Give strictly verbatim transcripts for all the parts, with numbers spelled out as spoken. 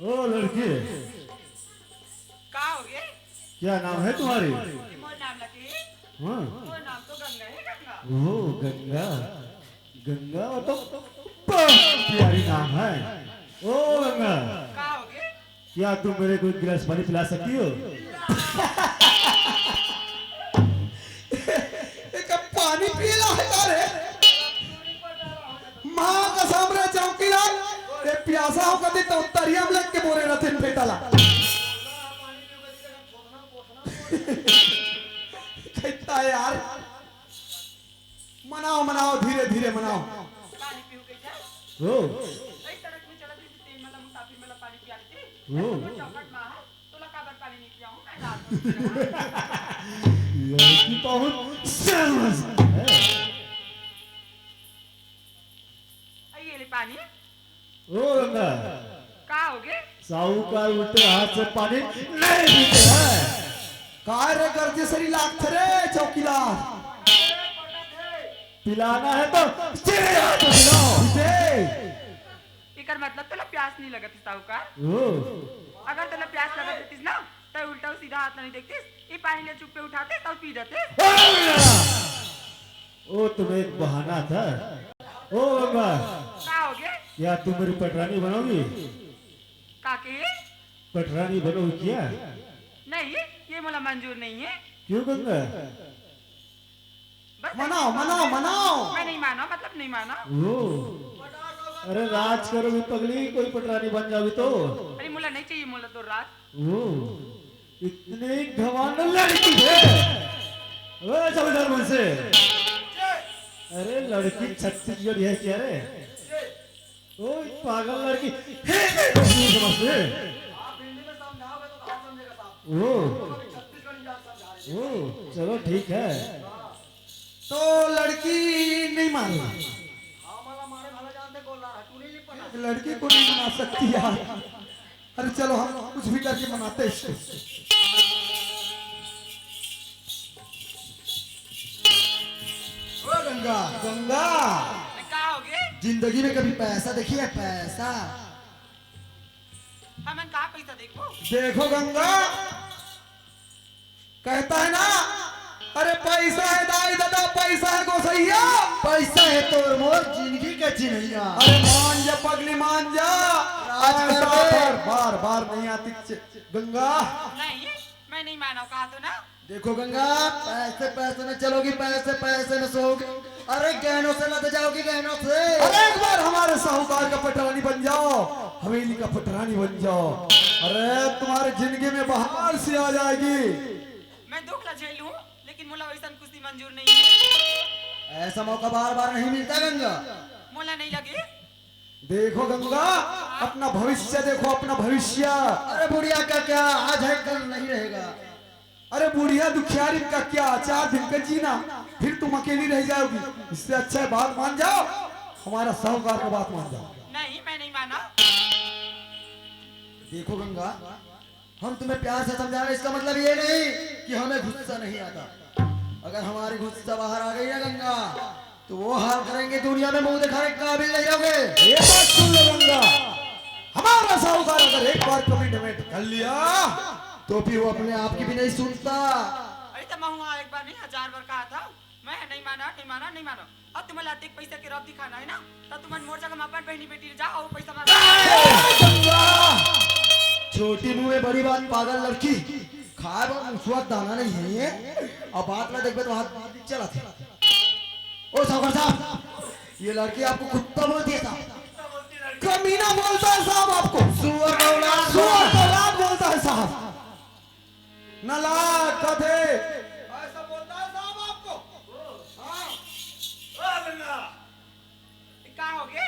ओ लड़की, का होगे? क्या नाम है तुम्हारी? मोर नाम लगे। हाँ। मोर नाम तो गंगा है, गंगा। ओ गंगा, गंगा वो तो बहुत प्यारी नाम है। ओ गंगा, का होगे? क्या तुम मेरे को एक गिलास पानी पिला सकती हो? एक पानी पीला है का रे? माँ कसम रे चौकीदार, ये प्यासा हो कदी तो तरिया में लेके बोरे रथिन फेटाला। कहता है यार, मनाओ मनाओ, धीरे धीरे मनाओ। पानी पीहू के जा। हो। ए सड़क में चलत रही तेल मला मुसाफिर मला पानी पिया लेते। हम्म। तो चौखट में है, तोला काबर पानी नहीं पिया हूँ मैं रात में। लड़की बहुत शाबाश है। ए, ये ले पानी। ओ गंगा, का होगे? साहूकार उल्टे हाथ से पानी नहीं पीते हैं। काय रे गर्जे सरी लागत रे चौकीदार? पिलाना है तो सीधे हाथ से पिलाओ। दे। एकर मतलब तोला प्यास नहीं लगत है साहूकार। ओ, अगर तोला प्यास लगत रहतीस ना, तो उल्टा सीधा हाथ नहीं देखतीस। ये पानी ले चुप्पे उठाते और पी जाते। ओ गंगा, वो तुम्हें एक बहाना था। ओ गंगा, का होगे? क्या तुम मेरी पटरानी बनोगी? काके? पटरानी बनोगी क्या? नहीं, ये मोला मंजूर नहीं है। क्यों गंगा? बस मनाओ मनाओ मनाओ। मैं नहीं मानो, मतलब नहीं मानो। ओ, अरे राज करोगी पगली, कोई पटरानी बन जाओगी तो। अरे मोला नहीं चाहिए, मोला तो राज। ओ, इतनी घमंड लड़की है। ओ चौकीदार मुंशी, अरे लड़की छत्तीसगढ़ी है क्या रे? ओ पागल लड़की है, नहीं समझते। आप हिंदी में समझाओगे तो कहाँ समझेगा साहब? ओ, अभी छत्तीसगढ़ी जान समझा रहे हैं। ओ, चलो ठीक है। तो लड़की नहीं मान रहा। हाँ, मला मारे भला जानते बोल रहा है, तू नहीं लिख पढ़ा। लड़की को नहीं मना सकती यार। अरे चलो हम कुछ भी करके मनाते हैं इसको। ओ गंगा, गंगा, मैं का होगे? जिंदगी में कभी पैसा देखी है? पैसा। हमन का पैसा देखबो? देखो गंगा, कहता है ना, अरे पैसा है दाई दादा, पैसा है गोसैया, पैसा है तोर मोर जिंदगी का चिन्हैया। अरे मान जा पगली, मान जा। राज कर पैसा दे। बार, बार, बार नहीं आती च-, गंगा। नहीं, मैं नहीं मानो, कहा तो ना। देखो गंगा, पैसे पैसे में चलोगी, पैसे पैसे में सोओगी। अरे गहनों से लद जाओगी, गहनों से। अरे एक बार हमारे साहूकार का पटरानी बन जाओ, हवेली का पटरानी बन जाओ। अरे तुम्हारे जिंदगी में बहार सी आ जाएगी। मैं दुख ला झेलूं, लेकिन मोला वैसन खुशी मंजूर नहीं है। ऐसा मौका बार बार नहीं मिलता गंगा। मोला नहीं लगे। देखो गंगा, अपना भविष्य देखो, अपना भविष्य। अरे बुढ़िया का क्या, आज है कल नहीं रहेगा। अरे बुढ़िया दुखियारी का क्या, चार दिन का जीना, फिर तुम अकेली रह जाओगी। इससे अच्छा है बात मान जाओ, हमारा साहूकार का बात मान जाओ। नहीं, मैं नहीं माना। देखो गंगा, हम तुम्हें प्यार से समझा रहे, इसका मतलब ये नहीं कि हमें गुस्सा नहीं आता। अगर हमारी गुस्सा बाहर आ गई ना गंगा, तो वो हाल करेंगे, दुनिया में मुंह दिखाने के काबिल नहीं रहोगे। ये बात सुन लो गंगा, हमारा साहूकार अगर एक बार कमिटमेंट कर लिया तो फिर वो अपने आप की भी नहीं सुनता। अरे तो मैं हुआ एक बार नहीं, हजार बार कहा था, मैं नहीं माना, नहीं माना, नहीं माना। अब तुम्हें लाते पैसा के रौब दिखाना है ना, तो तुम मोर जगह में अपन बहनी बेटी ले जाओ और पैसा मार। गंगा, छोटी मुंह में बड़ी बात, पागल लड़की। खाए बर मुसवा दाना नहीं है ये। अब बात ना देखबे तो हाथ बात चला था। ओ साहूकार साहब, ये लड़की आपको कुत्ता बोलती है साहब। कमीना बोलता है साहब आपको। सुअर का औलाद। सुअर का औलाद बोलता है साहब। नालायक, गधे। ऐसा बोलता है साहब आपको? हाँ। का होगे?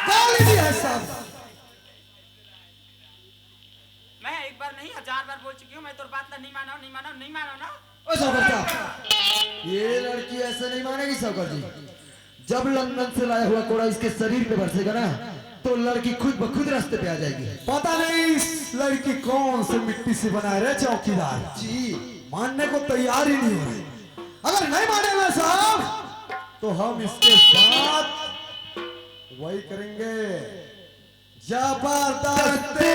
गाली दिया है साहब। मैं एक बार नहीं, हजार बार बोल चुकी हूँ, मैं तोर बात ला नहीं मानो, नहीं मानो, नहीं मानो ना। ओ साहूकार साहब, ये लड़की ऐसे नहीं मानेगी साहूकार जी। जब लंदन से लाया हुआ कोड़ा इसके शरीर पे बरसेगा ना, तो लड़की खुद ब खुद रास्ते पे आ जाएगी। पता नहीं इस लड़की कौन से मिट्टी से बनाए रे चौकीदार। जी। मानने को तैयार ही नहीं हो रही। अगर नहीं मानेगा साहब, तो हम इसके साथ वही करेंगे। जबरदस्ती।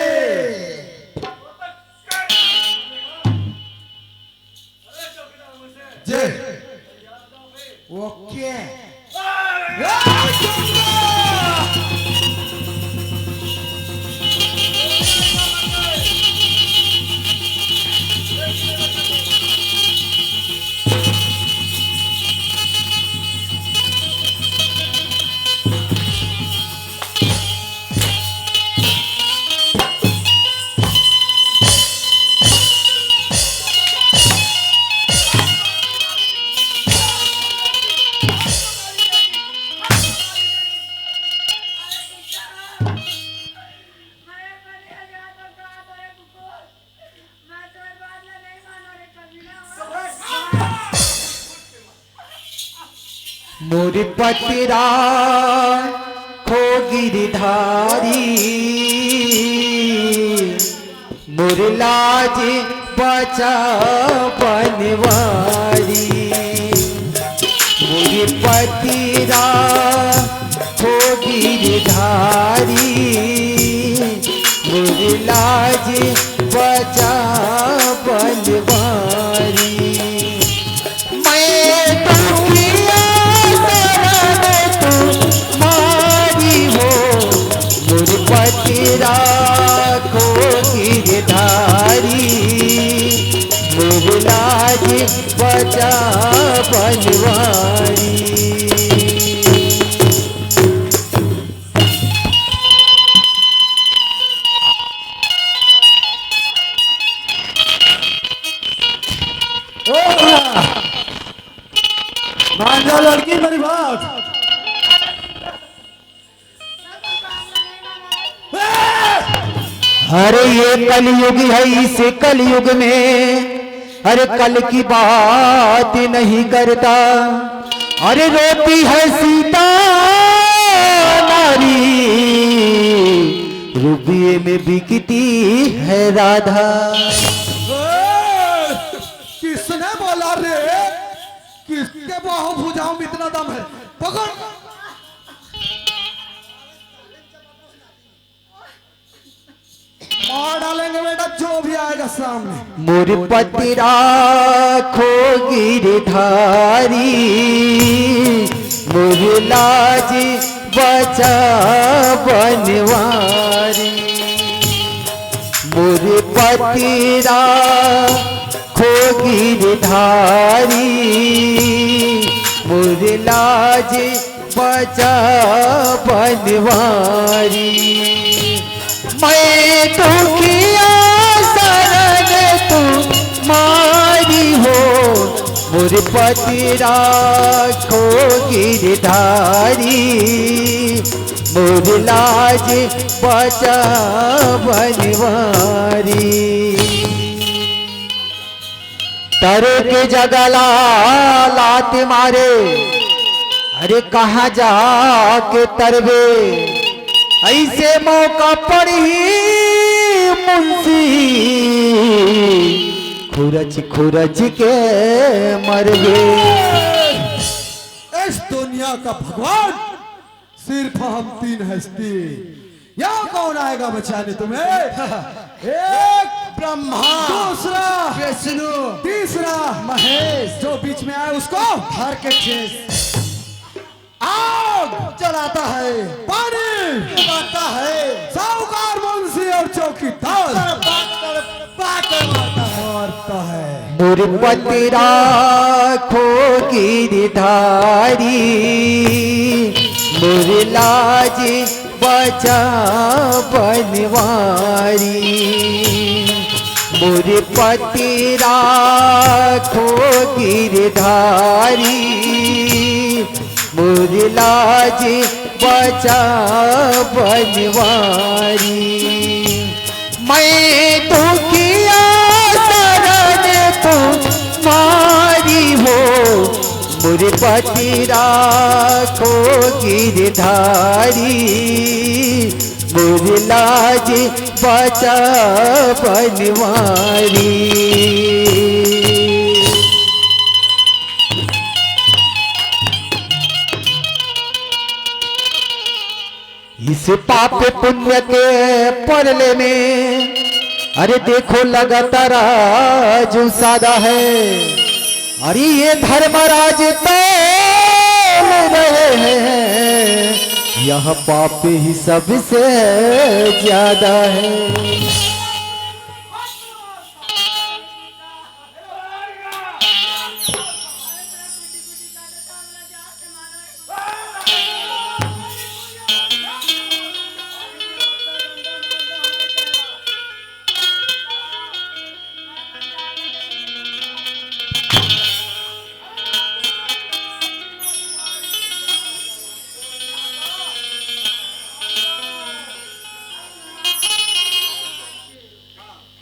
जी। ओके। मोर पति राखो गिरधारी, मोर लाज बचा बनवारी। मोर पति राखो गिरधारी, मोर लाज बचा बनवारी। मैं दुखिया शरण तुम्हारी हो, मोर पति राखो गिरधारी, मोर लाज बचा बनवारी। ओ भैया, मान जा लड़की मेरी बात। अरे ये कलयुग है, इस कलयुग में अरे कल की बात नहीं करता। अरे रोती है सीता नारी, रुपये में बिकती है राधा। किसने बोला रे? किसके बाहु भुजाओं में इतना दम है? पकड़। मार डालेंगे बेटा जो भी आएगा सामने। मोर पति राखो गिरधारी, मोर लाज बचा बनवारी। मोर पति राखो गिरधारी, मोर लाज बचा बनवारी। मैं दुखिया शरण तुम्हारी हो, मोर पति राखो गिरधारी, मोर लाज बचा बनवारी। तरे के जगह ला लात मारे, अरे कहाँ जाके तरबे, ऐसे मौका पड़ही मुंशी, खुरच खुरच के मरबे। इस दुनिया का भगवान सिर्फ हम तीन हस्ती। यहाँ कौन आएगा बचाने तुम्हें? एक ब्रह्मा, दूसरा विष्णु, तीसरा महेश। जो बीच में आए उसको हर के ठेस। आग जलाता है, पानी पिघलाता है, साहूकार मुंशी और चौकीदार। तड़पा, तड़पा के मारता है। मारता है। मोर पति राखो गिरधारी, मोर लाज बचा बनवारी। मोर पति राखो गिरधारी, मोर लाज बचा बनवारी। मैं दुखिया शरण तुम्हारी हो, मोर पति राखो गिरधारी, मोर लाज बचा बनवारी। इस पाप पुण्य के परले में, अरे देखो लगातार आज सादा है। अरे ये धर्मराज तौल रहे हैं, यह पाप ही सबसे ज्यादा है।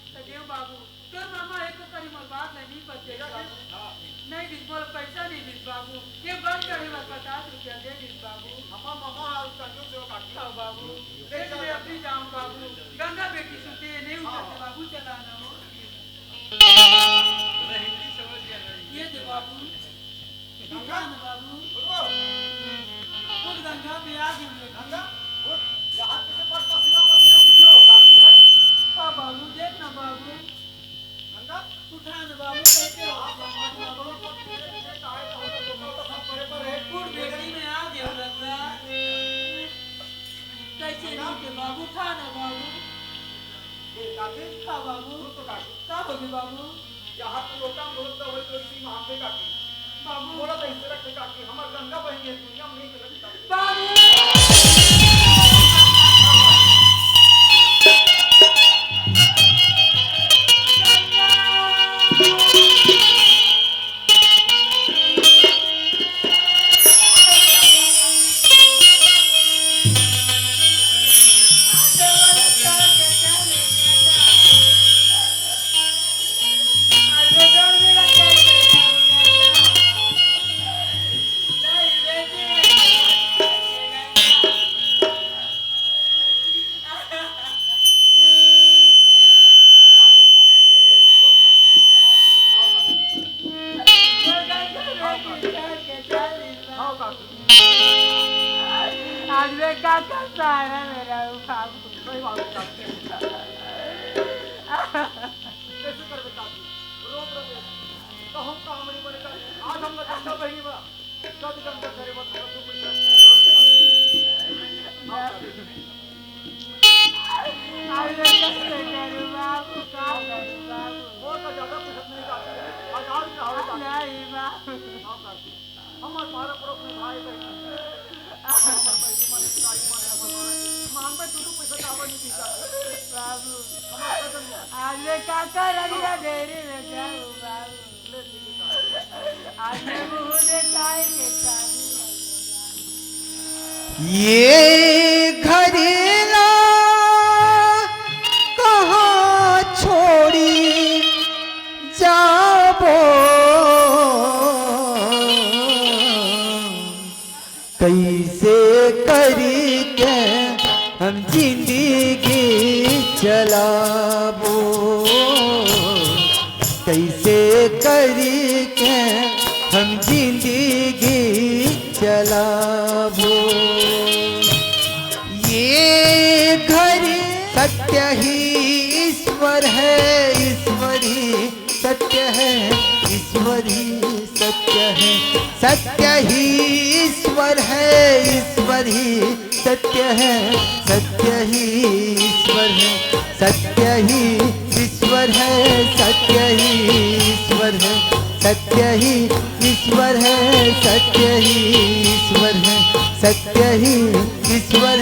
त देव बाबू, तोर मामा एको करी मोर बात ल नी बचे बाबू। नहीं दिस, मोला पैसा नहीं दिस बाबू। ये बंद करे बर पचास रुपया दे दिस बाबू। हमर मामा ह कंजूस हे काकी। हाँ बाबू, ले देख चल। मैं अभी जाऊँ बाबू। गंगा बेटी सुते नहीं उठते बाबू, चला ना हो। ये दे बाबू। गंगा। उठा ना बाबू। उठ। उठ गंगा, प्यास लगी है। गंगा, उठ। यहाँ पीछे पड़, पसीना पसीना पीछे हो, काकी है। हाँ बाबू, देख ना बाबू। गंगा। उठा ना बाबू, कैसे हो? हाँ, बाबू, बाबू, बाबू, ये, ये कहाँ है? कहाँ पे धोखा होता सब परे पर है। उठ बेटी, मैं आ गया हूँ गंगा। कैसे गंगा। नहीं थे बाबू, उठा ना बाबू। ये काकी? हाँ बाबू। उठ तो काकी। का होगे बाबू? यहाँ तो लोटा बोलत तो वही तो इसी में हम भी काकी। बाबू। बोला तो इस तरह के काकी, हमार गंगा बहन ये दुनिया में नहीं चलत काकी। बाबू। आज मैं का का सहारा मेरा बाबू। सही बात है। कैसे करबे काकी? रोत रहे। कहूँ कहाँ मरी मरे काकी? आज हम लोग गंगा बहनी बा। कब गंगा करे बा, थोड़ा दो पैसा जरूरत है। आज मैं कैसे करूँ बाबू, का करूँ बाबू? वो तो ज्यादा कुछ नहीं काकी। आज आज का हो काकी। नहीं बाबू। हाँ काकी। हमार पारा पड़ोस में भाई बहन है। हमार बहिनी मन है, दाई मन है, हमार मांग में दू दू पैसा काबर नहीं दीता। बाबू, हमार कदम में। आज मैं काका रंगा डेरी में जाऊँ बाबू। ले ठीक है। आज मैं मुँह देखाई के काबू। ये घरी ला कहाँ छोड़ी जाबो, कैसे करी के हम जिंदगी चलाबो, कैसे करी के हम जिंदगी चलाबो। ये घरी सत्य ही ईश्वर है, ईश्वर ही सत्य है, ईश्वर ही सत्य है, सत्य ही ईश्वर है, ईश्वर ही सत्य है, सत्य ही ईश्वर है, सत्य ही ईश्वर है, सत्य ही ईश्वर है, सत्य ही ईश्वर है, सत्य ही ईश्वर है, सत्य ही ईश्वर